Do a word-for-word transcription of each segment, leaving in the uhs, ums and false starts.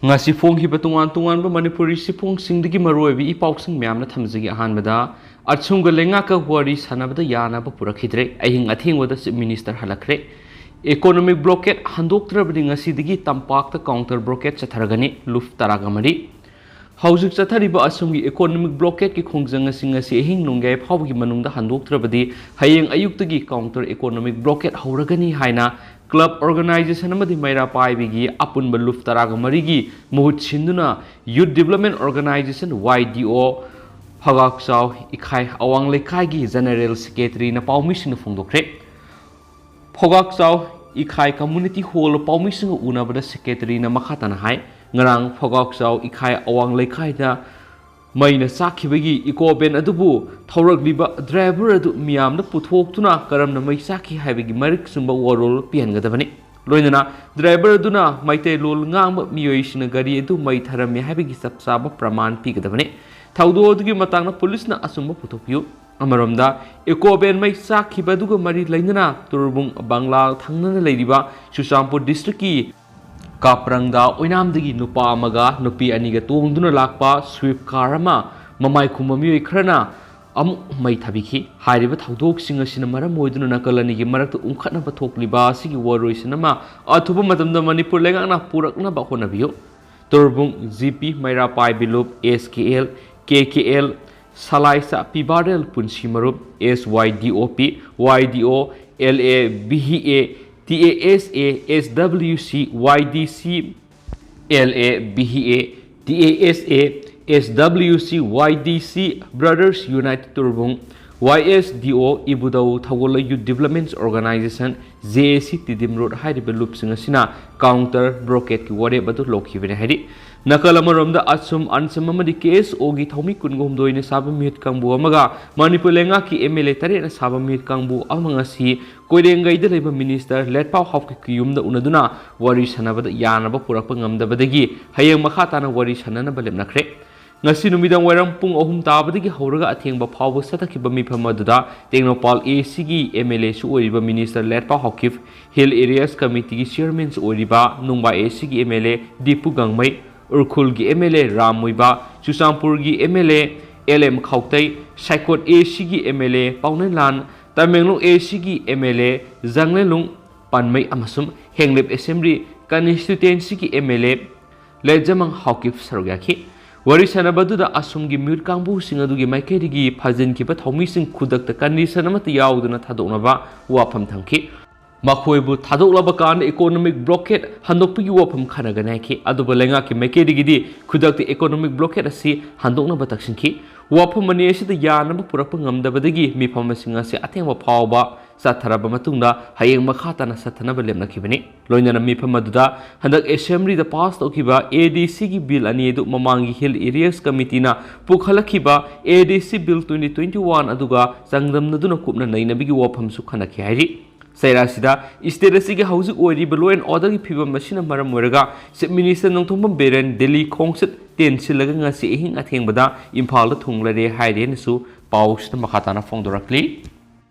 ꯉꯁꯤ ꯐꯣꯡꯈꯤꯕ ꯇꯣꯉꯥꯟ ꯇꯣꯉꯥꯟꯕ ꯃꯅꯤꯄꯨꯔꯤ ꯆꯦꯐꯣꯡꯁꯤꯡꯗꯒꯤ ꯃꯔꯨꯑꯣꯏꯕ ꯏ ꯄꯥꯎꯁꯤꯡ ꯃꯌꯥꯝꯅ ꯊꯝꯖꯒꯦ꯫ ꯑꯍꯥꯟꯕꯗ, ꯑꯁꯣꯝꯒ ꯂꯩꯉꯥꯛꯀ ꯋꯥꯔꯤ ꯁꯥꯟꯅꯕꯗ ꯌꯥꯅꯕ ꯄꯨꯔꯛꯈꯤꯗ꯭ꯔꯦ꯫ ꯑꯍꯤꯡ ꯑꯊꯦꯡꯕꯗ ꯆꯤꯐ ꯃꯤꯅꯤꯁꯇꯔ ꯍꯜꯂꯛꯈ꯭ꯔꯦ꯫ ꯏꯀꯣꯅꯣꯃꯤꯛ ꯕ꯭ꯂꯣꯀꯦꯠ ꯍꯟꯗꯣꯛꯇ꯭ꯔꯕꯗꯤ ꯉꯁꯤꯗꯒꯤ ꯇꯝꯄꯥꯛꯇ ꯀꯥꯎꯟꯇꯔ ꯕ꯭ꯂꯣꯀꯦꯠ ꯆꯠꯊꯔꯒꯅꯤ꯫ ꯂꯨꯞ ꯇꯔꯥꯒ ꯃꯔꯤ꯫ ꯍꯧꯖꯤꯛ ꯆꯠꯊꯔꯤꯕ ꯑꯁꯣꯝꯒꯤ ꯏꯀꯣꯅꯣꯃꯤꯛ ꯕ꯭ꯂꯣꯀꯦꯠꯀꯤ ꯈꯣꯡꯖꯪ ꯑꯁꯤ ꯉꯁꯤ ꯑꯍꯤꯡ ꯅꯣꯡꯌꯥꯏ ꯐꯥꯎꯕꯒꯤ ꯃꯅꯨꯡꯗ ꯍꯟꯗꯣꯛꯇ꯭ꯔꯕꯗꯤ ꯍꯌꯦꯡ ꯑꯌꯨꯛꯇꯒꯤ ꯀꯥꯎꯟꯇꯔ ꯏꯀꯣꯅꯣꯃꯤꯛ ꯕ꯭ꯂꯣꯀꯦꯠ ꯍꯧꯔꯒꯅꯤ ꯍꯥꯏꯅ ꯀ꯭ꯂꯕ ꯑꯣꯔꯒꯅꯥꯏꯖꯦꯁꯟ ꯑꯃꯗꯤ ꯃꯩꯔꯥ ꯄꯥꯏꯕꯤꯒꯤ ꯑꯄꯨꯟꯕ ꯂꯨꯞ ꯇꯔꯥꯒ ꯃꯔꯤꯒꯤ ꯃꯍꯨꯠ ꯁꯤꯟꯗꯨꯅ ꯌꯨꯠ ꯗꯤꯕꯂꯞꯃꯦꯟ ꯑꯣꯔꯒꯅꯥꯏꯖꯦꯁꯟ, ꯋꯥꯏ ꯗꯤ ꯑꯣ, ꯐꯒꯥꯛꯆꯥꯎ ꯏꯈꯥꯏ ꯑꯋꯥꯡ ꯂꯩꯀꯥꯏꯒꯤ ꯖꯦꯅꯔꯦꯜ ꯁꯦꯀ꯭ꯔꯦꯇꯔꯤꯅ ꯄꯥꯎꯃꯤꯁꯤꯡꯗ ꯐꯣꯡꯗꯣꯛꯈ꯭ꯔꯦ꯫ ꯐꯒꯥꯛꯆꯥꯎ ꯏꯈꯥꯏ ꯀꯝꯃ꯭ꯌꯨꯅꯤꯇꯤ ꯍꯣꯜ ꯄꯥꯎꯃꯤꯁꯤꯡꯒ ꯎꯅꯕꯗ ꯁꯦꯀ꯭ꯔꯦꯇꯔꯤꯅ ꯃꯈꯥ ꯇꯥꯅ ꯍꯥꯏ, ꯉꯔꯥꯡ ꯐꯒꯥꯛꯆꯥꯎ ꯏꯈꯥꯏ ꯑꯋꯥꯡ ꯂꯩꯀꯥꯏꯗ ꯃꯩꯅ ꯆꯥꯛꯈꯤꯕꯒꯤ ꯏꯀꯣ ꯚꯦꯟ ꯑꯗꯨꯕꯨ ꯊꯧꯔꯛꯂꯤꯕ ꯗ꯭ꯔꯥꯏꯚꯔ ꯑꯗꯨ ꯃꯤꯌꯥꯝꯗ ꯄꯨꯊꯣꯛꯇꯨꯅ ꯀꯔꯝꯅ ꯃꯩ ꯆꯥꯛꯈꯤ ꯍꯥꯏꯕꯒꯤ ꯃꯔꯤꯛ ꯆꯨꯝꯕ ꯋꯥꯔꯣꯜ ꯄꯤꯍꯟꯒꯗꯕꯅꯤ꯫ ꯂꯣꯏꯅꯅ ꯗ꯭ꯔꯥꯏꯚꯔ ꯑꯗꯨꯅ ꯃꯩꯇꯩꯂꯣꯟ ꯉꯥꯡꯕ ꯃꯤꯑꯣꯏꯁꯤꯡꯅ ꯒꯥꯔꯤ ꯑꯗꯨ ꯃꯩ ꯊꯥꯔꯝꯃꯤ ꯍꯥꯏꯕꯒꯤ ꯆꯞ ꯆꯥꯕ ꯄ꯭ꯔꯃꯥꯟ ꯄꯤꯒꯗꯕꯅꯤ꯫ ꯊꯧꯗꯣꯛ ꯑꯗꯨꯒꯤ ꯃꯇꯥꯡꯗ ꯄꯨꯂꯤꯁꯅ ꯑꯆꯨꯝꯕ ꯄꯨꯊꯣꯛꯄꯤꯌꯨ꯫ ꯑꯃꯔꯣꯝꯗ, ꯏꯀꯣ ꯚꯦꯟ ꯃꯩ ꯆꯥꯛꯈꯤꯕ ꯑꯗꯨꯒ ꯃꯔꯤ ꯂꯩꯅꯅ ꯇꯨꯔꯕꯨꯡ ꯕꯪꯂꯥ ꯊꯪꯅꯅ ꯂꯩꯔꯤꯕ ꯆꯨꯔꯆꯥꯟꯄꯨꯔ ꯗꯤꯁꯇ꯭ꯔꯤꯛꯀꯤ ꯀꯥꯄ꯭ꯔꯪꯗ ꯑꯣꯏꯅꯥꯝꯗꯒꯤ ꯅꯨꯄꯥ ꯑꯃꯒ ꯅꯨꯄꯤ ꯑꯅꯤꯒ ꯇꯣꯡꯗꯨꯅ ꯂꯥꯛꯄ ꯁ꯭ꯋꯤꯐ ꯀꯥꯔ ꯑꯃ ꯃꯃꯥꯏ ꯈꯨꯝꯕ ꯃꯤꯑꯣꯏ ꯈꯔꯅ ꯑꯃꯨꯛ ꯃꯩ ꯊꯥꯕꯤꯈꯤ꯫ ꯍꯥꯏꯔꯤꯕ ꯊꯧꯗꯣꯛꯁꯤꯡ ꯑꯁꯤꯅ ꯃꯔꯝ ꯑꯣꯏꯗꯨꯅ ꯅꯥꯀꯜ ꯑꯅꯤꯒꯤ ꯃꯔꯛꯇ ꯎꯪꯈꯠꯅꯕ ꯊꯣꯛꯂꯤꯕ ꯑꯁꯤꯒꯤ ꯋꯥꯔꯣꯏꯁꯤꯟ ꯑꯃ ꯑꯊꯨꯕ ꯃꯇꯝꯗ ꯃꯅꯤꯄꯨꯔ ꯂꯩꯉꯥꯛꯅ ꯄꯨꯔꯛꯅꯕ ꯍꯣꯠꯅꯕꯤꯌꯨ꯫ ꯇꯨꯔꯕꯨꯡ ꯖꯤ ꯄꯤ ꯃꯩꯔꯥ ꯄꯥꯏꯕꯤ ꯂꯨꯞ, ꯑꯦꯁ ꯀꯦ ꯑꯦꯜ, ꯀꯦ ꯀꯦ ꯑꯦꯜ, ꯁꯂꯥꯏ ꯆꯥꯛꯄꯤ ꯕꯥꯔꯦꯜ ꯄꯨꯟꯁꯤ ꯃꯔꯨꯞ, ꯑꯦꯁ ꯋꯥꯏ ꯗꯤ ꯑꯣ ꯄꯤ, ꯋꯥꯏ ꯗꯤ ꯑꯣ, L A B E A, T A S A, S W ꯁꯤ, ꯋꯥꯏ ꯗꯤ ꯁꯤ, L A B E A, T A S A, S W ꯁꯤ, ꯋꯥꯏ ꯗꯤ ꯁꯤ, ꯕ꯭ꯔꯗꯔꯁ ꯌꯨꯅꯥꯏꯇꯦꯗ ꯇꯨꯔꯕꯨꯡ, ꯋꯥꯏ ꯑꯦꯁ ꯗꯤ ꯑꯣ, ꯏꯕꯨꯙꯧ ꯊꯧꯒꯜ ꯌꯨꯠ ꯗꯤꯕꯂꯞꯃꯦꯟꯠꯁ ꯑꯣꯔꯒꯅꯥꯏꯖꯦꯁꯟ, ꯖꯦ ꯑꯦ ꯁꯤ, ꯇꯤꯗꯤꯝ ꯔꯣꯗ ꯍꯥꯏꯔꯤꯕ ꯂꯨꯞꯁꯤꯡ ꯑꯁꯤꯅ ꯀꯥꯎꯟꯇꯔ ꯕ꯭ꯂꯣꯀꯦꯠꯀꯤ ꯋꯥꯔꯦꯞ ꯑꯗꯨ ꯂꯧꯈꯤꯕꯅꯤ ꯍꯥꯏꯔꯤ꯫ ꯅꯥꯀꯜ ꯑꯃꯔꯣꯝꯗ, ꯑꯁꯨꯝ ꯑꯟꯁꯝ ꯑꯃꯗꯤ ꯀꯦ ꯑꯦꯁ ꯑꯣꯒꯤ ꯊꯧꯃꯤ ꯀꯨꯟꯒ ꯍꯨꯝꯗꯣꯏꯅ ꯁꯥꯕ ꯃꯤꯍꯨꯠ ꯀꯥꯡꯕꯨ ꯑꯃꯒ ꯃꯅꯤꯄꯨꯔ ꯂꯩꯉꯥꯛꯀꯤ ꯑꯦꯝ ꯑꯦꯜ ꯑꯦ ꯇꯔꯦꯠꯅ ꯁꯥꯕ ꯃꯤꯍꯨꯠ ꯀꯥꯡꯕꯨ ꯑꯃ ꯉꯁꯤ ꯀꯣꯏꯔꯦꯡꯒꯩꯗ ꯂꯩꯕ ꯃꯤꯅꯤꯁꯇꯔ ꯂꯦꯠꯄꯥꯎ ꯍꯥꯎꯀꯤꯞꯀꯤ ꯌꯨꯝꯗ ꯎꯅꯗꯨꯅ ꯋꯥꯔꯤ ꯁꯥꯟꯅꯕꯗ ꯌꯥꯅꯕ ꯄꯨꯔꯛꯄ ꯉꯝꯗꯕꯗꯒꯤ ꯍꯌꯦꯡ ꯃꯈꯥ ꯇꯥꯅ ꯋꯥꯔꯤ ꯁꯥꯟꯅꯅꯕ ꯂꯦꯞꯅꯈ꯭ꯔꯦ꯫ ꯉꯁꯤ ꯅꯨꯃꯤꯗꯥꯡ ꯋꯥꯏꯔꯝ ꯄꯨꯡ ꯑꯍꯨꯝ ꯇꯥꯕꯗꯒꯤ ꯍꯧꯔꯒ ꯑꯊꯦꯡꯕ ꯐꯥꯎꯕ ꯆꯠꯊꯈꯤꯕ ꯃꯤꯐꯝ ꯑꯗꯨꯗ ꯇꯦꯡꯅꯧꯄꯥꯜ ꯑꯦ ꯁꯤꯒꯤ ꯑꯦꯝ ꯑꯦꯜ ꯑꯦꯁꯨ ꯑꯣꯏꯔꯤꯕ minister Letpao Haokip, hill areas ꯀꯃꯤꯇꯤꯒꯤ ꯆꯤꯌꯔꯃꯦꯟꯁꯨ ꯑꯣꯏꯔꯤꯕ ꯅꯨꯡꯕꯥ ꯑꯦ ꯁꯤꯒꯤ M L A Dipu Gangmei, ꯎꯔꯈꯨꯜꯒꯤ M L A Ram Muivah, ꯆꯨꯔꯆꯥꯟꯄꯨꯔꯒꯤ M L A L M Khaute, Saikot A ꯁꯤꯒꯤ M L A Paolienlal, Tamenglong A ꯁꯤꯒꯤ M L A Janghemlung Panmei ꯑꯃꯁꯨꯡ ꯍꯦꯡꯂꯦꯞ ꯑꯦꯁꯦꯝꯕ꯭ꯂꯤ ꯀꯟꯁꯇꯤꯇ꯭ꯋꯦꯟꯁꯤꯒꯤ M L A Letzamang Haokip ꯁꯔꯨꯛ ꯌꯥꯈꯤ꯫ ꯋꯥꯔꯤ ꯁꯥꯟꯅꯕ ꯑꯗꯨꯗ ꯑꯁꯣꯝꯒꯤ ꯃꯤꯍꯨꯠ ꯀꯥꯡꯕꯨꯁꯤꯡ ꯑꯗꯨꯒꯤ ꯃꯥꯏꯀꯩꯗꯒꯤ ꯐꯥꯖꯤꯟꯈꯤꯕ ꯊꯧꯃꯤꯁꯤꯡ ꯈꯨꯗꯛꯇ ꯀꯟꯗꯤꯁꯟ ꯑꯃꯠꯇ ꯌꯥꯎꯗꯅ ꯊꯥꯗꯣꯛꯅꯕ ꯋꯥꯐꯝ ꯊꯝꯈꯤ꯫ ꯃꯈꯣꯏꯕꯨ ꯊꯥꯗꯣꯛꯂꯕ ꯀꯥꯟꯗ ꯏꯀꯣꯅꯣꯃꯤꯛ ꯕ꯭ꯂꯣꯀꯦꯠ ꯍꯟꯗꯣꯛꯄꯒꯤ ꯋꯥꯐꯝ ꯈꯟꯅꯒꯅꯤ ꯍꯥꯏꯈꯤ꯫ ꯑꯗꯨꯕꯨ ꯂꯩꯉꯥꯛꯀꯤ ꯃꯥꯏꯀꯩꯗꯒꯤꯗꯤ ꯈꯨꯗꯛꯇ ꯏꯀꯣꯅꯣꯃꯤꯛ ꯕ꯭ꯂꯣꯀꯦꯠ ꯑꯁꯤ ꯍꯟꯗꯣꯛꯅꯕ ꯇꯛꯁꯤꯟꯈꯤ꯫ ꯋꯥꯐꯝ ꯑꯅꯤ ꯑꯁꯤꯗ ꯌꯥꯅꯕ ꯄꯨꯔꯛꯄ ꯉꯝꯗꯕꯗꯒꯤ ꯃꯤꯐꯝꯁꯤꯡ ꯑꯁꯤ ꯑꯊꯦꯡꯕ ꯐꯥꯎꯕ ꯆꯠꯊꯔꯕ ꯃꯇꯨꯡꯗ ꯍꯌꯦꯡ ꯃꯈꯥ ꯇꯥꯅ ꯆꯠꯊꯅꯕ ꯂꯦꯞꯅꯈꯤꯕꯅꯤ꯫ ꯂꯣꯏꯅꯅ ꯃꯤꯐꯝ ꯑꯗꯨꯗ ꯍꯟꯗꯛ ꯑꯦꯁꯦꯝꯕ꯭ꯂꯤꯗ ꯄꯥꯁ ꯇꯧꯈꯤꯕ ꯑꯦ ꯗꯤ ꯁꯤꯒꯤ ꯕꯤꯜ ꯑꯅꯤ ꯑꯗꯨ ꯃꯃꯥꯡꯒꯤ ꯍꯤꯜ ꯑꯦꯔꯤꯌꯥꯁ ꯀꯃꯤꯇꯤꯅ ꯄꯨꯈꯠꯂꯛꯈꯤꯕ ꯑꯦ ꯗꯤ ꯁꯤ ꯕꯤꯜ ꯇ꯭ꯋꯦꯟꯇꯤ ꯇ꯭ꯋꯦꯟꯇꯤ ꯋꯥꯟ ꯑꯗꯨꯒ ꯆꯥꯡꯗꯝꯅꯗꯨꯅ ꯀꯨꯞꯅ ꯅꯩꯅꯕꯒꯤ ꯋꯥꯐꯝꯁꯨ ꯈꯟꯅꯈꯤ ꯍꯥꯏꯔꯤ꯫ ꯆꯩꯔꯥꯁꯤꯗ ꯁ꯭ꯇꯦꯠ ꯑꯁꯤꯒꯤ ꯍꯧꯖꯤꯛ ꯑꯣꯏꯔꯤꯕ law and order ꯒꯤ ꯐꯤꯕꯝ ꯑꯁꯤꯅ ꯃꯔꯝ ꯑꯣꯏꯔꯒ ꯆꯤꯐ ꯃꯤꯅꯤꯁꯇꯔ ꯅꯣꯡꯊꯣꯝꯕꯝ ꯕꯤꯔꯦꯟ ꯗꯤꯜꯂꯤ ꯈꯣꯡꯆꯠ ꯇꯦꯟꯁꯤꯜꯂꯒ ꯉꯁꯤ ꯑꯍꯤꯡ ꯑꯊꯦꯡꯕꯗ ꯏꯝꯐꯥꯜꯗ ꯊꯨꯡꯂꯔꯦ ꯍꯥꯏꯔꯦꯅꯁꯨ ꯄꯥꯎꯁꯤꯗ ꯃꯈꯥ ꯇꯥꯅ ꯐꯣꯡꯗꯣꯔꯛꯂꯤ꯫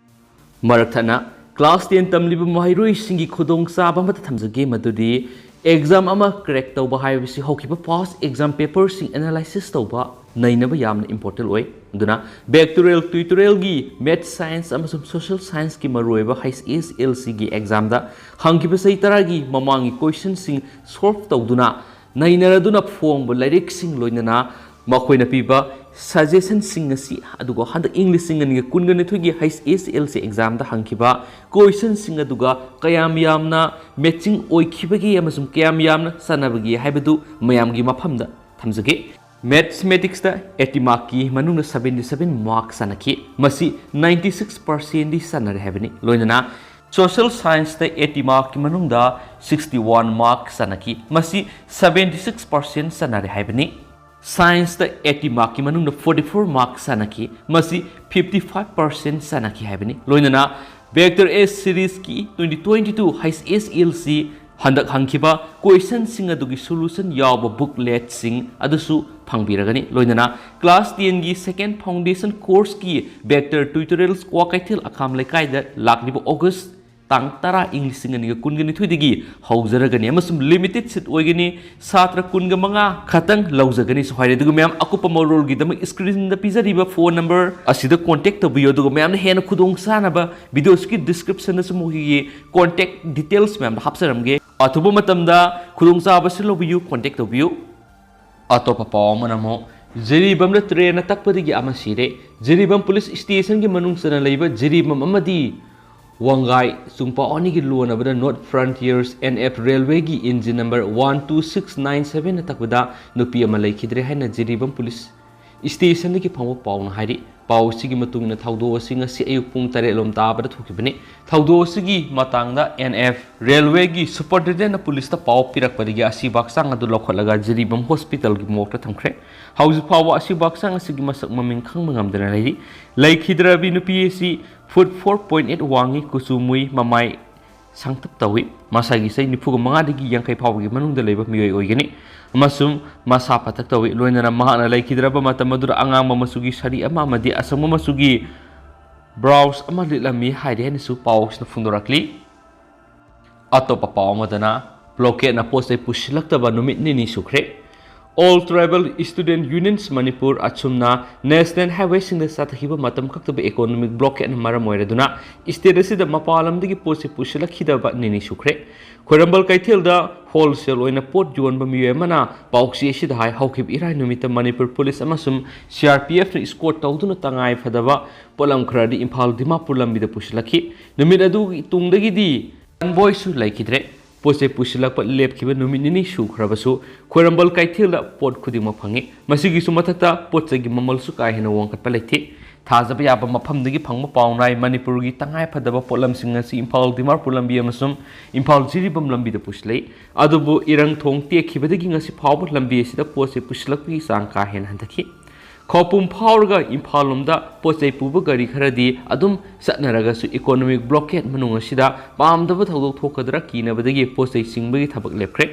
ꯃꯔꯛ ꯊꯠꯅ class ten ꯇꯝꯂꯤꯕ ꯃꯍꯩꯔꯣꯏꯁꯤꯡꯒꯤ ꯈꯨꯗꯣꯡꯆꯥꯕ ꯑꯃꯠꯇ ꯊꯝꯖꯒꯦ, ꯃꯗꯨꯗꯤ exam ꯑꯃ crack ꯇꯧꯕ ꯍꯥꯏꯕꯁꯤ ꯍꯧꯈꯤꯕ past exam paper ꯁꯤꯡ analysis ꯇꯧꯕ, ꯅꯩꯅꯕ ꯌꯥꯝꯅ important ꯑꯣꯏ꯫ ꯑꯗꯨꯅ back to real tutorial ꯒꯤ math, science ꯑꯃꯁꯨꯡ social science ꯀꯤ ꯃꯔꯨꯑꯣꯏꯕ H S L C ꯒꯤ exam ꯗ ꯍꯪꯈꯤꯕ ꯆꯍꯤ ꯇꯔꯥꯒꯤ ꯃꯃꯥꯡꯒꯤ question ꯁꯤꯡ solve ꯇꯧꯗꯨꯅ ꯅꯩꯅꯔꯗꯨꯅ ꯐꯣꯡꯕ ꯂꯥꯏꯔꯤꯛꯁꯤꯡ, ꯂꯣꯏꯅꯅ ꯃꯈꯣꯏꯅ ꯄꯤꯕ suggestion ꯁꯤꯡ ꯑꯁꯤ, ꯑꯗꯨꯒ ꯍꯟꯗꯛ ꯏꯪ ꯂꯤꯁꯤꯡ ꯑꯅꯤꯒ ꯀꯨꯟꯒ ꯅꯤꯊꯣꯏꯒꯤ H S L C exam ꯗ ꯍꯪꯈꯤꯕ question ꯁꯤꯡ ꯑꯗꯨꯒ ꯀꯌꯥꯝ ꯌꯥꯝꯅ matching ꯑꯣꯏꯈꯤꯕꯒꯦ ꯑꯃꯁꯨꯡ ꯀꯌꯥꯝ ꯌꯥꯝꯅ ꯆꯥꯟꯅꯕꯒꯦ ꯍꯥꯏꯕꯗꯨ ꯃꯌꯥꯝꯒꯤ ꯃꯐꯝꯗ ꯊꯝꯖꯒꯦ꯫ Mathematics ꯇ eighty mark ꯀꯤ ꯃꯅꯨꯡꯗ seventy seven mark ꯆꯥꯟꯅꯈꯤ꯫ ꯃꯁꯤ ninety six percent ꯗꯤ ꯆꯥꯟꯅꯔꯦ ꯍꯥꯏꯕꯅꯤ꯫ ꯂꯣꯏꯅꯅ social science ꯇ eighty mark ꯀꯤ ꯃꯅꯨꯡꯗ sixty one mark ꯆꯥꯟꯅꯈꯤ꯫ ꯃꯁꯤ seventy six percent ꯆꯥꯟꯅꯔꯦ ꯍꯥꯏꯕꯅꯤ꯫ Science ꯇ eighty mark ꯀꯤ ꯃꯅꯨꯡꯗ forty four mark ꯆꯥꯟꯅꯈꯤ꯫ ꯃꯁꯤ fifty five percent ꯆꯥꯟꯅꯈꯤ ꯍꯥꯏꯕꯅꯤ꯫ ꯂꯣꯏꯅꯅ vector A series ꯀꯤ twenty twenty two H S L C ꯍꯟꯗꯛ ꯍꯪꯈꯤꯕ ꯀꯣꯏꯁꯟꯁꯤꯡ ꯑꯗꯨꯒꯤ ꯁꯣꯂꯨꯁꯟ ꯌꯥꯎꯕ ꯕꯨꯛꯂꯦꯠꯁꯤꯡ ꯑꯗꯨꯁꯨ ꯐꯪꯕꯤꯔꯒꯅꯤ꯫ ꯂꯣꯏꯅꯅ ꯀ꯭ꯂꯥꯁ ꯇꯦꯟꯒꯤ ꯁꯦꯀꯦꯟ ꯐꯥꯎꯟꯗꯦꯁꯟ ꯀꯣꯔꯁꯀꯤ ꯕꯦꯛꯇꯔ ꯇ꯭ꯌꯨꯇꯣꯔꯤꯌꯦꯜꯁ ꯀ꯭ꯋꯥꯀꯩꯊꯦꯜ ꯑꯈꯥꯝ ꯂꯩꯀꯥꯏꯗ ꯂꯥꯛꯂꯤꯕ ꯑꯣꯒꯁ ꯇꯥꯡ ꯇꯔꯥ, ꯏꯪ ꯂꯤꯁꯤꯡ ꯑꯅꯤꯒ ꯀꯨꯟꯒ ꯅꯤꯊꯣꯏꯗꯒꯤ ꯍꯧꯖꯔꯒꯅꯤ ꯑꯃꯁꯨꯡ ꯂꯤꯃꯤꯇꯦꯗ ꯁꯤꯠ ꯑꯣꯏꯒꯅꯤ꯫ ꯁꯥꯇ꯭ꯔ ꯀꯨꯟꯒ ꯃꯉꯥ ꯈꯛꯇꯪ ꯂꯧꯖꯒꯅꯤꯁꯨ ꯍꯥꯏꯔꯦ꯫ ꯑꯗꯨꯒ ꯃꯌꯥꯝ, ꯑꯀꯨꯞꯄ ꯃꯔꯣꯜꯒꯤꯗꯃꯛ ꯁ꯭ꯀ꯭ꯔꯤꯟꯗ ꯄꯤꯖꯔꯤꯕ ꯐꯣꯟ ꯅꯝꯕꯔ ꯑꯁꯤꯗ ꯀꯣꯟꯇꯦꯛ ꯇꯧꯕꯤꯌꯨ꯫ ꯑꯗꯨꯒ ꯃꯌꯥꯝꯅ ꯍꯦꯟꯅ ꯈꯨꯗꯣꯡ ꯆꯥꯅꯕ ꯚꯤꯗꯤꯑꯣꯁꯤꯒꯤ ꯗꯤꯁꯀ꯭ꯔꯤꯞꯁꯟꯗꯁꯨ ꯃꯈꯣꯏꯒꯤ ꯀꯣꯟꯇꯦꯛ ꯗꯤꯇꯦꯜꯁ ꯃꯌꯥꯝꯗꯣ ꯍꯥꯞꯆꯔꯝꯒꯦ꯫ ꯑꯊꯨꯕ ꯃꯇꯝꯗ ꯈꯨꯗꯣꯡꯆꯥꯕꯁꯤ ꯂꯧꯕꯤꯌꯨ, ꯀꯣꯟꯇꯦꯛ ꯇꯧꯕꯤꯌꯨ꯫ ꯑꯇꯣꯞꯄ ꯄꯥꯎ ꯑꯃꯅ ꯑꯃꯨꯛ ꯖꯤꯔꯤꯕꯥꯝꯗ ꯇ꯭ꯔꯦꯟꯅ ꯇꯛꯄꯗꯒꯤ ꯑꯃ ꯁꯤꯔꯦ꯫ ꯖꯤꯔꯤꯕꯥꯝ ꯄꯨꯂꯤꯁ ꯁ꯭ꯇꯦꯁꯟꯒꯤ ꯃꯅꯨꯡ ꯆꯟꯅ ꯂꯩꯕ ꯖꯤꯔꯤꯕꯥꯝ ꯑꯃꯗꯤ ꯋꯥꯡꯒꯥꯏ ꯆꯨꯡꯄꯥꯎ ꯑꯅꯤꯒꯤ ꯂꯣꯟꯅꯕꯗ ꯅꯣꯔꯠ ꯐ꯭ꯔꯟꯇꯤꯌꯔꯁ ꯑꯦꯟ ꯑꯦꯐ ꯔꯦꯜꯋꯦꯒꯤ engine number one two six nine ꯁꯚꯦꯟꯅ ꯇꯛꯄꯗ ꯅꯨꯄꯤ ꯑꯃ ꯂꯩꯈꯤꯗ꯭ꯔꯦ ꯍꯥꯏꯅ ꯖꯤꯔꯤꯕꯥꯝ ꯄꯨꯂꯤꯁ ꯁ꯭ꯇꯦꯁꯟꯗꯒꯤ ꯐꯪꯕ ꯄꯥꯎꯅ ꯍꯥꯏꯔꯤ꯫ ꯄꯥꯎ ꯑꯁꯤꯒꯤ ꯃꯇꯨꯡ ꯏꯟꯅ ꯊꯧꯗꯣꯛ ꯑꯁꯤ ꯉꯁꯤ ꯑꯌꯨꯛ ꯄꯨꯡ ꯇꯔꯦꯠ ꯂꯣꯝ ꯇꯥꯕꯗ ꯊꯣꯛꯈꯤꯕꯅꯤ꯫ ꯊꯧꯗꯣꯛ ꯑꯁꯤꯒꯤ ꯃꯇꯥꯡꯗ ꯑꯦꯟ ꯑꯦꯐ ꯔꯦꯜꯋꯦꯒꯤ ꯁꯨꯄꯔꯤꯟꯇꯦꯟꯗꯦꯟꯠꯅ ꯄꯨꯂꯤꯁꯇ ꯄꯥꯎ ꯄꯤꯔꯛꯄꯗꯒꯤ ꯑꯁꯤꯕ ꯍꯛꯆꯥꯡ ꯑꯗꯨ ꯂꯧꯈꯠꯂꯒ ꯖꯤꯔꯤꯕꯥꯝ ꯍꯣꯁꯄꯤꯇꯥꯜꯒꯤ ꯃꯣꯔꯒꯇ ꯊꯝꯈ꯭ꯔꯦ꯫ ꯍꯧꯖꯤꯛ ꯐꯥꯎꯕ ꯑꯁꯤꯕ ꯍꯛꯆꯥꯡ ꯑꯁꯤꯒꯤ ꯃꯁꯛ ꯃꯃꯤꯡ ꯈꯪꯕ ꯉꯝꯗꯅ ꯂꯩꯔꯤ꯫ ꯂꯩꯈꯤꯗ꯭ꯔꯕꯤ ꯅꯨꯄꯤ ꯑꯁꯤ ꯐꯨꯠ ꯐꯣꯔ ꯄꯣꯏꯟ ꯑꯩꯠ ꯋꯥꯡꯉꯤ, ꯀꯨꯆꯨ ꯃꯨꯏ, ꯃꯃꯥꯏ ꯁꯥꯡꯇꯛ ꯇꯧꯏ꯫ ꯃꯁꯥꯒꯤ ꯆꯍꯤ ꯅꯤꯐꯨꯒ ꯃꯉꯥꯗꯒꯤ ꯌꯥꯡꯈꯩ ꯐꯥꯎꯕꯒꯤ ꯃꯅꯨꯡꯗ ꯂꯩꯕ ꯃꯤꯑꯣꯏ ꯑꯣꯏꯒꯅꯤ ꯑꯃꯁꯨꯡ ꯃꯁꯥ ꯄꯥꯊꯛ ꯇꯧꯏ꯫ ꯂꯣꯏꯅꯅ ꯃꯍꯥꯛꯅ ꯂꯩꯈꯤꯗ꯭ꯔꯕ ꯃꯇꯝ ꯑꯗꯨꯗ ꯑꯉꯥꯡꯕ ꯃꯆꯨꯒꯤ ꯁꯥꯔꯤ ꯑꯃ ꯑꯃꯗꯤ ꯑꯁꯪꯕ ꯃꯆꯨꯒꯤ ꯕ꯭ꯂꯥꯎꯁ ꯑꯃ ꯂꯤꯠꯂꯝꯃꯤ ꯍꯥꯏꯔꯤ ꯍꯥꯏꯅꯁꯨ ꯄꯥꯎꯁꯤꯅ ꯐꯣꯡꯗꯣꯔꯛꯂꯤ꯫ ꯑꯇꯣꯞꯄ ꯄꯥꯎ ꯑꯃꯗꯅ, ꯕ꯭ꯂꯣꯀꯦꯠꯅ ꯄꯣꯠ ꯆꯩ ꯄꯨꯁꯤꯜꯂꯛꯇꯕ ꯅꯨꯃꯤꯠ ꯅꯤꯅꯤ ꯁꯨꯈ꯭ꯔꯦ꯫ All Tribal Student Unions Manipur, ꯑꯁꯨꯝꯅ ꯅꯦꯁꯅꯦꯜ ꯍꯥꯏꯋꯦꯁꯤꯡꯗ ꯆꯠꯊꯈꯤꯕ ꯃꯇꯝ ꯈꯛꯇꯕꯨ ꯏꯀꯣꯅꯣꯃꯤꯛ ꯕ꯭ꯂꯣꯀꯦꯠꯅ ꯃꯔꯝ ꯑꯣꯏꯔꯗꯨꯅ ꯁ꯭ꯇꯦꯠ ꯑꯁꯤꯗ ꯃꯄꯥꯟ ꯂꯝꯗꯒꯤ ꯄꯣꯠ ꯆꯩ ꯄꯨꯁꯤꯜꯂꯛꯈꯤꯗꯕ ꯅꯤꯅꯤ ꯁꯨꯈ꯭ꯔꯦ꯫ ꯈ꯭ꯋꯥꯏꯔꯝꯕꯟ ꯀꯩꯊꯦꯜꯗ ꯍꯣꯜꯁꯦꯜ ꯑꯣꯏꯅ ꯄꯣꯠ ꯌꯣꯟꯕ ꯃꯤꯑꯣꯏ ꯑꯃꯅ ꯄꯥꯎꯆꯦ ꯑꯁꯤꯗ ꯍꯥꯏ, ꯍꯧꯈꯤꯕ ꯏꯔꯥꯏ ꯅꯨꯃꯤꯠꯇ ꯃꯅꯤꯄꯨꯔ ꯄꯨꯂꯤꯁ ꯑꯃꯁꯨꯡ ꯁꯤ ꯑꯥꯔ ꯄꯤ ꯑꯦꯐꯅ ꯏꯁꯀꯣꯔꯠ ꯇꯧꯗꯨꯅ ꯇꯉꯥꯏ ꯐꯗꯕ ꯄꯣꯠꯂꯝ ꯈꯔꯗꯤ ꯏꯝꯐꯥꯜ ꯗꯤꯃꯥꯄꯨꯔ ꯂꯝꯕꯤꯗ ꯄꯨꯁꯤꯜꯂꯛꯈꯤ꯫ ꯅꯨꯃꯤꯠ ꯑꯗꯨꯒꯤ ꯇꯨꯡꯗꯒꯤꯗꯤ ꯀꯟꯚꯣꯏꯁꯨ ꯂꯩꯈꯤꯗ꯭ꯔꯦ꯫ ꯄꯣꯠ ꯆꯩ ꯄꯨꯁꯤꯜꯂꯛꯄ ꯂꯦꯞꯈꯤꯕ ꯅꯨꯃꯤꯠ ꯅꯤꯅꯤ ꯁꯨꯈ꯭ꯔꯕꯁꯨ ꯈ꯭ꯋꯥꯏꯔꯝꯕꯟ ꯀꯩꯊꯦꯜꯗ ꯄꯣꯠ ꯈꯨꯗꯤꯡꯃꯛ ꯐꯪꯉꯤ꯫ ꯃꯁꯤꯒꯤꯁꯨ ꯃꯊꯛꯇ ꯄꯣꯠ ꯆꯩꯒꯤ ꯃꯃꯜꯁꯨ ꯀꯥ ꯍꯦꯟꯅ ꯋꯥꯡꯈꯠꯄ ꯂꯩꯇꯦ꯫ ꯊꯥꯖꯕ ꯌꯥꯕ ꯃꯐꯝꯗꯒꯤ ꯐꯪꯕ ꯄꯥꯎꯅ ꯍꯥꯏ, ꯃꯅꯤꯄꯨꯔꯒꯤ ꯇꯉꯥꯏ ꯐꯗꯕ ꯄꯣꯠꯂꯝꯁꯤꯡ ꯑꯁꯤ ꯏꯝꯐꯥꯜ ꯗꯤꯃꯥꯄꯨꯔ ꯂꯝꯕꯤ ꯑꯃꯁꯨꯡ ꯏꯝꯐꯥꯜ ꯖꯤꯔꯤꯕꯥꯝ ꯂꯝꯕꯤꯗ ꯄꯨꯁꯤꯜꯂꯛꯏ꯫ ꯑꯗꯨꯕꯨ ꯏꯔꯪ ꯊꯣꯡ ꯇꯦꯛꯈꯤꯕꯗꯒꯤ ꯉꯁꯤ ꯐꯥꯎꯕ ꯂꯝꯕꯤ ꯑꯁꯤꯗ ꯄꯣꯠ ꯆꯩ ꯄꯨꯁꯤꯜꯂꯛꯄꯒꯤ ꯆꯥꯡ ꯀꯥ ꯍꯦꯟꯅ ꯍꯟꯊꯈꯤ꯫ ꯈꯧꯄꯨꯝ ꯐꯥꯎꯔꯒ ꯏꯝꯐꯥꯜ ꯂꯣꯝꯗ ꯄꯣꯠ ꯆꯩ ꯄꯨꯕ ꯒꯥꯔꯤ ꯈꯔꯗꯤ ꯑꯗꯨꯝ ꯆꯠꯅꯔꯒꯁꯨ, economic blockade ꯃꯅꯨꯡ ꯑꯁꯤꯗ ꯄꯥꯝꯗꯕ ꯊꯧꯗꯣꯛ ꯊꯣꯛꯀꯗ꯭ꯔꯥ ꯀꯤꯅꯕꯗꯒꯤ ꯄꯣꯠ ꯆꯩ ꯆꯤꯡꯕꯒꯤ ꯊꯕꯛ ꯂꯦꯞꯈ꯭ꯔꯦ꯫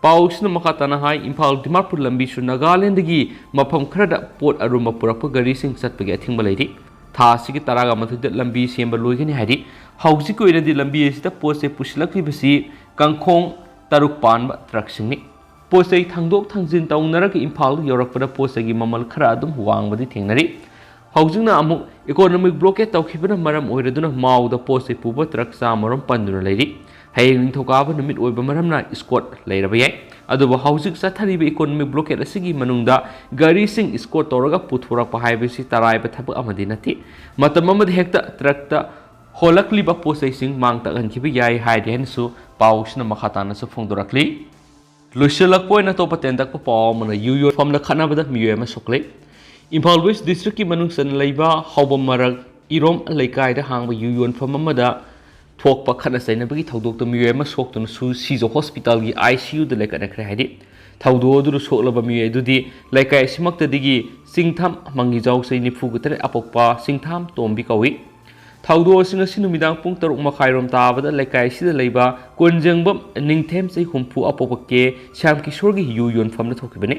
ꯄꯥꯎꯁꯤꯅ ꯃꯈꯥ ꯇꯥꯅ ꯍꯥꯏ, ꯏꯝꯐꯥꯜ ꯗꯤꯃꯥꯄꯨꯔ ꯂꯝꯕꯤꯁꯨ ꯅꯥꯒꯥꯂꯦꯟꯗꯒꯤ ꯃꯐꯝ ꯈꯔꯗ ꯄꯣꯠ ꯑꯔꯨꯝꯕ ꯄꯨꯔꯛꯄ ꯒꯥꯔꯤꯁꯤꯡ ꯆꯠꯄꯒꯤ ꯑꯊꯤꯡꯕ ꯂꯩꯔꯤ꯫ ꯊꯥ ꯑꯁꯤꯒꯤ ꯇꯔꯥꯒ ꯃꯥꯊꯣꯏꯗ ꯂꯝꯕꯤ ꯁꯦꯝꯕ ꯂꯣꯏꯒꯅꯤ ꯍꯥꯏꯔꯤ꯫ ꯍꯧꯖꯤꯛꯀꯤ ꯑꯣꯏꯅꯗꯤ ꯂꯝꯕꯤ ꯑꯁꯤꯗ ꯄꯣꯠ ꯆꯩ ꯄꯨꯁꯤꯜꯂꯛꯂꯤꯕꯁꯤ ꯀꯥꯡꯈꯣꯡ ꯇꯔꯨꯛ ꯄꯥꯟꯕ ꯇ꯭ꯔꯛꯁꯤꯡꯅꯤ꯫ ꯄꯣꯠ ꯆꯩ ꯊꯥꯡꯗꯣꯛ ꯊꯥꯡꯖꯤꯟ ꯇꯧꯅꯔꯒ ꯏꯝꯐꯥꯜꯗ ꯌꯧꯔꯛꯄꯗ ꯄꯣꯠ ꯆꯩꯒꯤ ꯃꯃꯜ ꯈꯔ ꯑꯗꯨꯝ ꯋꯥꯡꯕꯗꯤ ꯊꯦꯡꯅꯔꯤ꯫ ꯍꯧꯖꯤꯛꯅ ꯑꯃꯨꯛ economic blockade ꯇꯧꯈꯤꯕꯅ ꯃꯔꯝ ꯑꯣꯏꯔꯗꯨꯅ ꯃꯥꯎꯗ ꯄꯣꯠ ꯆꯩ ꯄꯨꯕ ꯇ꯭ꯔꯛ ꯆꯥꯝꯃꯔꯣꯝ ꯄꯟꯗꯨꯅ ꯂꯩꯔꯤ꯫ ꯍꯌꯦꯡ ꯅꯤꯡꯊꯧꯀꯥꯕ ꯅꯨꯃꯤꯠ ꯑꯣꯏꯕ ꯃꯔꯝꯅ escort ꯂꯩꯔꯕ ꯌꯥꯏ꯫ ꯑꯗꯨꯕꯨ ꯍꯧꯖꯤꯛ ꯆꯠꯊꯔꯤꯕ economic blockade ꯑꯁꯤꯒꯤ ꯃꯅꯨꯡꯗ ꯒꯥꯔꯤꯁꯤꯡ escort ꯇꯧꯔꯒ ꯄꯨꯊꯣꯔꯛꯄ ꯍꯥꯏꯕꯁꯤ ꯇꯔꯥꯏꯕ ꯊꯕꯛ ꯑꯃꯗꯤ ꯅꯠꯇꯦ꯫ ꯃꯇꯝ ꯑꯃꯗ ꯍꯦꯛꯇ ꯇ꯭ꯔꯛꯇ ꯍꯣꯜꯂꯛꯂꯤꯕ ꯄꯣꯠ ꯆꯩꯁꯤꯡ ꯃꯥꯡ ꯇꯥꯛꯍꯟꯈꯤꯕ ꯌꯥꯏ ꯍꯥꯏꯔꯤ ꯍꯥꯏꯅꯁꯨ ꯄꯥꯎꯁꯤꯅ ꯃꯈꯥ ꯇꯥꯅꯁꯨ ꯐꯣꯡꯗꯣꯔꯛꯂꯤ꯫ ꯂꯣꯏꯁꯤꯜꯂꯛꯄ ꯑꯣꯏꯅ ꯑꯇꯣꯞꯄ ꯇꯦꯟꯇꯛꯄ ꯄꯥꯎ ꯑꯃꯅ ꯌꯨ ꯌꯣꯟꯐꯝꯗ ꯈꯠꯅꯕꯗ ꯃꯤꯑꯣꯏ ꯑꯃ ꯁꯣꯛꯂꯦ꯫ ꯏꯝꯐꯥꯜ ꯋꯦꯁ ꯗꯤꯁꯇ꯭ꯔꯤꯛꯀꯤ ꯃꯅꯨꯡ ꯆꯟꯅ ꯂꯩꯕ ꯍꯥꯎꯕꯝ ꯃꯔꯛ ꯏꯔꯣꯝ ꯂꯩꯀꯥꯏꯗ ꯍꯥꯡꯕ ꯌꯨ ꯌꯣꯟꯐꯝ ꯑꯃꯗ ꯊꯣꯛꯄ ꯈꯠꯅ ꯆꯩꯅꯕꯒꯤ ꯊꯧꯗꯣꯛꯇ ꯃꯤꯑꯣꯏ ꯑꯃ ꯁꯣꯛꯇꯨꯅ ꯁꯨ-, ꯁꯤꯖꯣ ꯍꯣꯁꯄꯤꯇꯥꯜꯒꯤ I C U ꯗ ꯂꯩꯈꯠꯅꯈ꯭ꯔꯦ ꯍꯥꯏꯔꯤ꯫ ꯊꯧꯗꯣꯛ ꯑꯗꯨꯗ ꯁꯣꯛꯂꯕ ꯃꯤꯑꯣꯏ ꯑꯗꯨꯗꯤ ꯂꯩꯀꯥꯏ ꯑꯁꯤꯃꯛꯇꯗꯒꯤ ꯆꯤꯡꯊꯥꯝ ꯃꯪꯒꯤꯖꯥꯎ ꯆꯍꯤ ꯅꯤꯐꯨꯒ ꯇꯔꯦꯠ ꯑꯄꯣꯛꯄ ꯆꯤꯡꯊꯥꯝ ꯇꯣꯝꯕꯤ ꯀꯧꯏ꯫ ꯊꯧꯗꯣꯛ ꯑꯁꯤ ꯉꯁꯤ ꯅꯨꯃꯤꯗꯥꯡ ꯄꯨꯡ ꯇꯔꯨꯛ ꯃꯈꯥꯏꯔꯣꯝ ꯇꯥꯕꯗ ꯂꯩꯀꯥꯏ ꯑꯁꯤꯗ ꯂꯩꯕ ꯀꯣꯟꯖꯦꯡꯕꯝ ꯅꯤꯡꯊꯦꯝ ꯆꯍꯤ ꯍꯨꯝꯐꯨ ꯑꯄꯣꯛꯄ ꯀꯦ ꯁ꯭ꯌꯥꯝ ꯀꯤꯁꯣꯔꯒꯤ ꯌꯨ ꯌꯣꯟꯐꯝꯗ ꯊꯣꯛꯈꯤꯕꯅꯤ꯫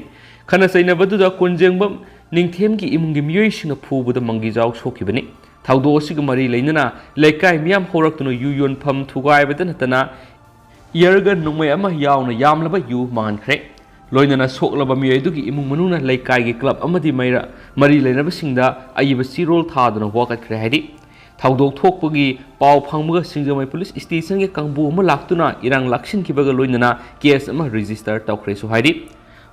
ꯈꯠꯅ ꯆꯩꯅꯕꯗꯨꯗ ꯀꯣꯟꯖꯦꯡꯕꯝ ꯅꯤꯡꯊꯦꯝꯒꯤ ꯏꯃꯨꯡꯒꯤ ꯃꯤꯑꯣꯏꯁꯤꯡꯅ ꯐꯨꯕꯗ ꯃꯪꯒꯤꯖꯥꯎ ꯁꯣꯛꯈꯤꯕꯅꯤ꯫ ꯊꯧꯗꯣꯛ ꯑꯁꯤꯒ ꯃꯔꯤ ꯂꯩꯅꯅ ꯂꯩꯀꯥꯏ ꯃꯤꯌꯥꯝ ꯍꯧꯔꯛꯇꯨꯅ ꯌꯨ ꯌꯣꯟꯐꯝ ꯊꯨꯒꯥꯏꯕꯗ ꯅꯠꯇꯅ ꯏꯌꯔꯒꯟ ꯅꯣꯡꯃꯩ ꯑꯃ ꯌꯥꯎꯅ ꯌꯥꯝꯂꯕ ꯌꯨ ꯃꯥꯡꯍꯟꯈ꯭ꯔꯦ꯫ ꯂꯣꯏꯅꯅ ꯁꯣꯛꯂꯕ ꯃꯤꯑꯣꯏ ꯑꯗꯨꯒꯤ ꯏꯃꯨꯡ ꯃꯅꯨꯡꯅ ꯂꯩꯀꯥꯏꯒꯤ ꯀ꯭ꯂꯕ ꯑꯃꯗꯤ ꯃꯩꯔ-, ꯃꯔꯤ ꯂꯩꯅꯕꯁꯤꯡꯗ ꯑꯏꯕ ꯆꯦꯔꯣꯜ ꯊꯥꯗꯨꯅ ꯋꯥꯀꯠꯈ꯭ꯔꯦ ꯍꯥꯏꯔꯤ꯫ ꯊꯧꯗꯣꯛ ꯊꯣꯛꯄꯒꯤ ꯄꯥꯎ ꯐꯪꯕꯒ ꯁꯤꯡꯖꯃꯩ ꯄꯨꯂꯤꯁ ꯁ꯭ꯇꯦꯁꯟꯒꯤ ꯀꯥꯡꯕꯨ ꯑꯃ ꯂꯥꯛꯇꯨꯅ ꯏꯔꯥꯡ ꯂꯥꯛꯁꯤꯟꯈꯤꯕꯒ ꯂꯣꯏꯅꯅ ꯀꯦꯁ ꯑꯃ ꯔꯦꯖꯤꯁꯇꯔ ꯇꯧꯈ꯭ꯔꯦꯁꯨ ꯍꯥꯏꯔꯤ꯫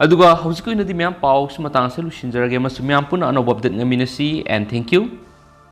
ꯑꯗꯨꯒ ꯍꯧꯖꯤꯛꯀꯤ ꯑꯣꯏꯅꯗꯤ ꯃꯌꯥꯝ ꯄꯥꯎꯁꯤ ꯃꯇꯥꯡ ꯑꯁꯤꯗ ꯂꯣꯏꯁꯤꯟꯖꯔꯒꯦ ꯑꯃꯁꯨꯡ ꯃꯌꯥꯝ ꯄꯨꯟꯅ ꯑꯅꯧꯕ ꯑꯞꯗꯦꯠ ꯉꯥꯏꯃꯤꯟꯅꯁꯤ, and thank you꯫